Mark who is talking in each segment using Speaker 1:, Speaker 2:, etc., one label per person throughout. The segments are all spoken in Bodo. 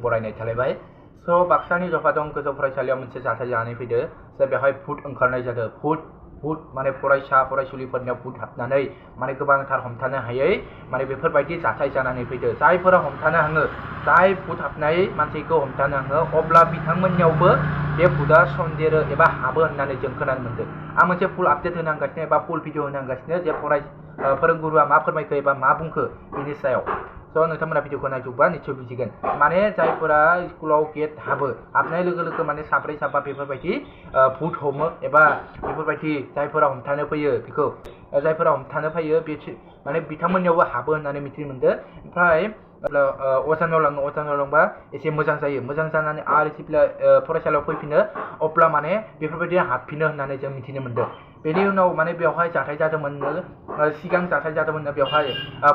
Speaker 1: बरायनाय थालायबाय स' बाक्सानि जफादं गोजौ फरायसालियाव मोनसे जाथाय जानानै फैदो जे बेवहाय भुत ओंखारनाय जादों भुत माने फरायसा फरायसुलिफोरनियाव भुत हाबनानै माने गोबांथार हमथानो हायै माने बेफोरबायदि जाथाय जानानै फैदो जायफोरा हमथानो हाङो जाय भुत हाबनाय मानसिखौ हमथानो हाङो अब्ला बिथांमोननियावबो बे भुतआ सन्देरो एबा हाबो होननानै जों खोनानो मोनदों आं मोनसे फुल आपडेट होनांगासिनो एबा फुल भिडिअ होनांगासिनो जे फोरोंगुरुआ मा फोरमायखो एबा मा बुंखो बेनि सायाव स' नोंथांमोना भिडिअखौ नायजोबबा निस्सय बुजिगोन माने जायफोरा स्कुलाव गेट हाबनाय लोगो लोगो माने साब्रै साबा बेफोरबायदि भुत हमो एबा बेफोरबायदि जायफोरा हमथानो फैयो बेखौ जायफोरा हमथानो फैयो बे माने बिथांमोननियावबो हाबो होननानै मिथिनो मोनदों ओमफ्राय अजानाव लांबा एसे मोजां जायो मोजां जानानै आरो जेब्ला फरायसालियाव फैफिनो अब्ला माने बेफोरबायदि हाबफिनो होननानै जों मिथिनो मोनदों बेनि उनाव माने बेवहाय जाथाय जादोंमोननो सिगां जाथाय जादोंमोननो बेवहाय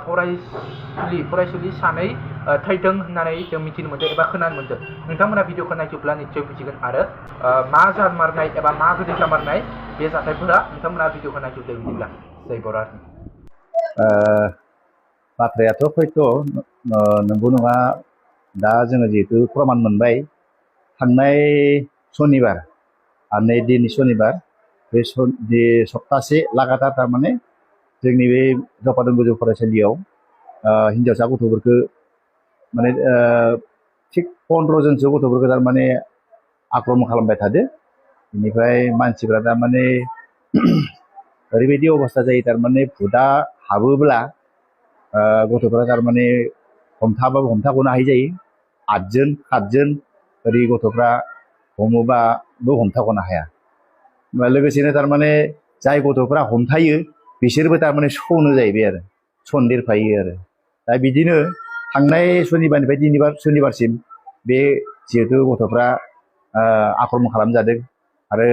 Speaker 1: फरायसुलि सानै थैदों होननानै जों मिथिनो मोनदों एबा खोनानो मोनदों नोंथांमोना भिडिअखौ नायजोबब्ला निस्सय बुजिगोन आरो मा जामारनाय एबा मा गोदै जामारनाय बे जाथायफोरा नोंथांमोना भिडिअखौ नायजोबदों बिदिब्ला जय बर'
Speaker 2: बाथ्रायाथ' हयथ' नंगौ नङा दा जोङो जिहेतु प्रमाण मोनबाय थांनाय सनिबार आरो नै दिनै सनिबार बे सप्तासे लागातार थारमाने जोंनि बे जफादं गोजौ फरायसालियाव हिन्जावसा गथ'फोरखौ माने थिग 15 जनसो गथ'फोरखौ थारमाने आक्रमण खालामबाय थादो बेनिफ्राय मानसिफ्रा थारमाने ओरैबायदि अबस्था जायो थारमाने भुतआ हाबोब्ला गथ'फोरा थारमाने हमथाबाबो हमथाग'नो हायि जायो 8 जन ओरै गथ'फ्रा हमोबाबो हमथाग'नो हाया लोगोसेनो थारमाने जाय गथ'फ्रा हमथायो बिसोरबो थारमाने सनो जाहैबाय आरो सन्देरफायो आरो दा बिदिनो थांनाय सनिबारनिफ्राय दिनै सनिबारसिम बे जिहेतु गथ'फ्रा आक्रमण खालामजादों आरो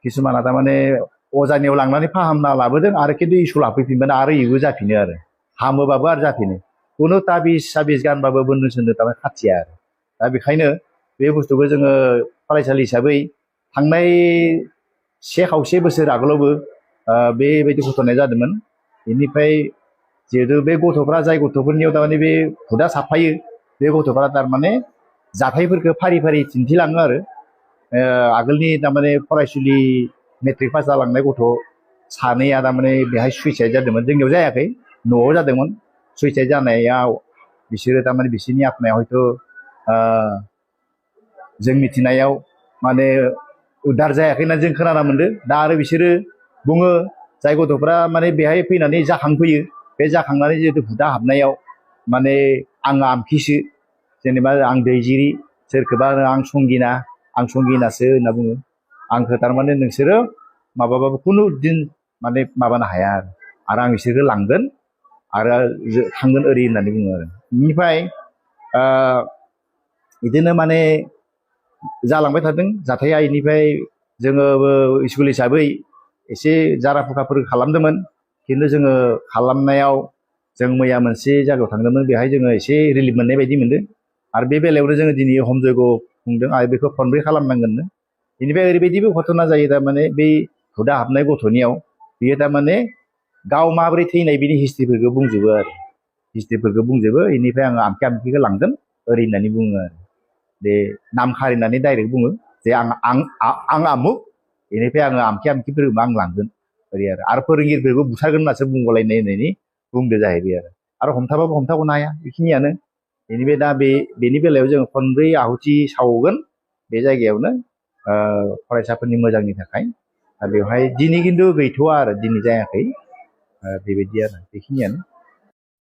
Speaker 2: किसुमाना थारमाने अजानियाव लांनानै फाहामना लाबोदों आरो खिन्थु स्कुल हाबफैफिनबानो आरो इबो जाफिनो आरो हामोबाबो आरो जाफिनो खुनु ताबिज साबिज गानबाबो बोन्दो सोन्दो थारमाने खाथिया आरो दा बेखायनो बे बुस्थुखौ जोङो फरायसालि हिसाबै थांनाय 1.5 बोसोर आगोलावबो बेबायदि घटनाया जादोंमोन बेनिफ्राय जिहेतु बे गथ'फ्रा जाय गथ'फोरनियाव थारमाने बे भुतआ साफायो बे गथ'फ्रा थारमाने जाथायफोरखौ फारि फारि दिन्थिलाङो आरो आगोलनि तारमाने फरायसुलि मेट्रिक पास जालांनाय गथ' सानैया तारमाने बेहाय सुइसाइड जादोंमोन जोंनियाव जायाखै न'आव जादोंमोन सुइसाइड जानायाव बिसोरो तारमाने बिसोरनि आत्माया हयथ' जों मिथिनायाव माने उद्धार जायाखै होनना जों खोनाना मोनदों दा आरो बिसोरो बुङो जाय गथ'फ्रा माने बेहाय फैनानै जाखांफैयो बे जाखांनानै जिहेतु भुतआ हाबनायाव माने आं आमखिसो जेनेबा आं दैजिरि सोरखौबा आं संगिनासो होनना बुङो आंखौ थारमाने नोंसोरो माबाबाबो खुनु दिन माने माबानो हाया आरो आं बिसोरखौ लांगोन आरो थांगोन ओरै होननानै बुङो आरो बेनिफ्राय बिदिनो माने जालांबाय थादों जाथाया बेनिफ्राय जोङो स्कुल हिसाबै एसे जारा फुखाफोर खालामदोंमोन खिन्थु जोङो खालामनायाव जों मैया मोनसे जायगायाव थांदोंमोन बेहाय जोङो एसे रिलिफ मोननाय बायदि मोनदों आरो बे बेलायावनो जोङो दिनै हम जयग खुंदों आरो बेखौ खनब्रै खालामनांगोननो बेनिफ्राय ओरैबायदिबो घटना जायो थारमाने बै भुतआ हाबनाय गथ'नियाव बियो थारमाने गाव माबोरै थैनाय बिनि हिस्ट्रिफोरखौ बुंजोबो आरो बेनिफ्राय आङो आमखिखौ लांगोन ओरै होननानै बुङो आरो बे नाम खारिनानै डाइरेक्ट बुङो जे आं आमुक बेनिफ्राय आङो आमखिफोरखौ आं लांगोन ओरै आरो फोरोंगिरिफोरखौ बुथारगोन होननासो बुंगलायनाय होननानै बुंदो जाहैबाय आरो हमथाबाबो हमथाग'नो हाया बेखिनियानो बेनिफ्राय दा बेनि बेलायाव जोङो खनब्रै आहुति सावगोन बे जायगायावनो फरायसाफोरनि मोजांनि थाखाय बेवहाय दिनै खिन्थु गैथ'वा आरो दिनै जायाखै बेबायदि आरो बेखिनियानो